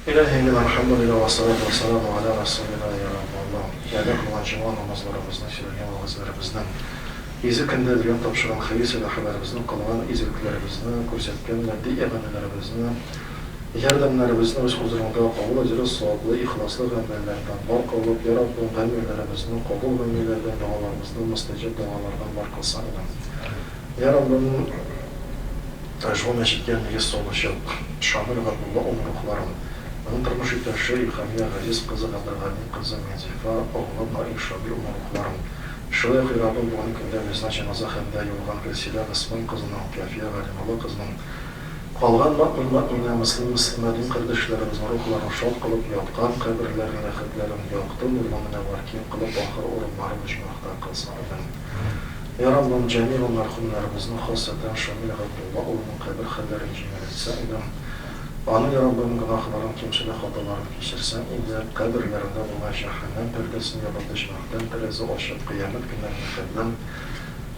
Илаһи Әлхәмдүлилләһ вә салату вә сәламу аля расулилла Я Раббы Аллаһ, әда кылган җомга намазларыбызны, сөйләгән вәгазьләребезне, изге көндә биргән тапшырган хәер-сәдакаларыбызны, кылган изгелекләребезне, күрсәткән матди иганәләребезне, ярдәмнәребезне үз хозурыңда кабул әҗере саваплы, ихласлы гамәлләрдән бар кылып, Я Раббым, гамәлләребезне кабул гамәлләрдән, догаларыбызны мөстәҗаб догалардан бар кылсаң иде. Я Раббым, ошбу мәчеткә нигез салучы Шамил Габдулла улы рухларын, аның тормыш иптәше Илһамия Газиз кызы Габделгани кызы Минзифа, оглы Наил Шамил улы рухларын, шулай ук, Я Раббым, бүгенге көндә безне җеназа хәлендә юылган Гөлсирә Госман кызының, Кафия Галимулла кызының, калган мөэмин-мөэминә, мөслим-мөслимә дин кардәшләребезнең рухларын шат кылып, яткан каберләрен ләхетләрен якты нурлы мөнәввәр киң кылып, ахыр урыннарын оҗмахта кылсын иде. Йа Раббым, җәмигъ мәрхүмнәребезне, хасәтән Шамил Габдулла улының кабер хәлләрен җиңеләйтсәң иде. Аның, йа Раббым, гөнаһларын, кимчелек-хаталарын кичерсәң иде, каберләрендә булган җәһәннәм пәрдәсен ябып, оҗмахтан тәрәзә ачып, кыямәт көннәренә хәтлем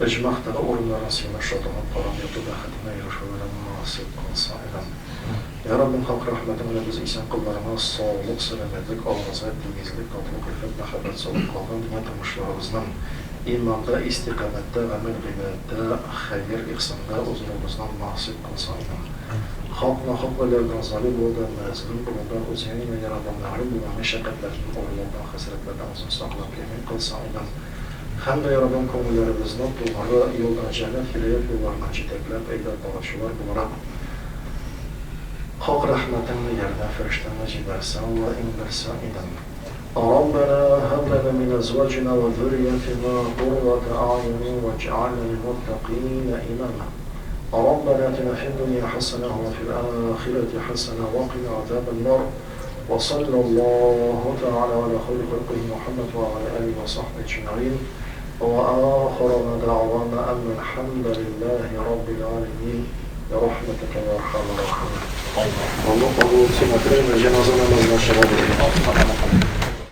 оҗмахтагы урыннарын сине шатланып карап яту бәхетенә ирешүләрен насыйп кылсаң иде. Йа Раббым, хак рәхмәтең белән без исән колларыңа саулык, сәламәтлек, алгызга тигезлек, татлык, өлфәт, мәхәббәт салып, калган дөнья тормышларыбызның Иманда, истикамәттә, гамәл-гыйбадәттә, хәер-ихсанда уздыруыбызны насыйп кылсаң иде. Хак, нахак вәләрдән, залим булудан, мәзлүм булудан, Үзеңә генә яралган мәгълүм булган мәшәкатьләрдән, авырлардан, хәсрәтләрдән Үзең саклап, имин кылсаң иде. Һәм дә, я Раббым, күңелләребезне тугры юлдан, җәннәт, һидаять юлларыннан җитәкләп, әйдәп баручылар буларак, Хак рәхмәтеңне, ярдәм фәрештәңне җибәрсәң вә иңдерсәң иде. ربنا هب لنا من أزواجنا وذرياتنا قرة أعين واجعلنا للمتقين إماما ربنا آتنا في الدنيا حسنة وفي الآخرة حسنة وقنا عذاب النار وصلى الله تعالى على خير خلقه محمد وعلى آله وصحبه أجمعين وآخر دعوانا أن الحمد لله رب العالمين برحمتك يا أرحم الراحمين. الله قبول итсен, әкрен җеназа намазына чыгабыз.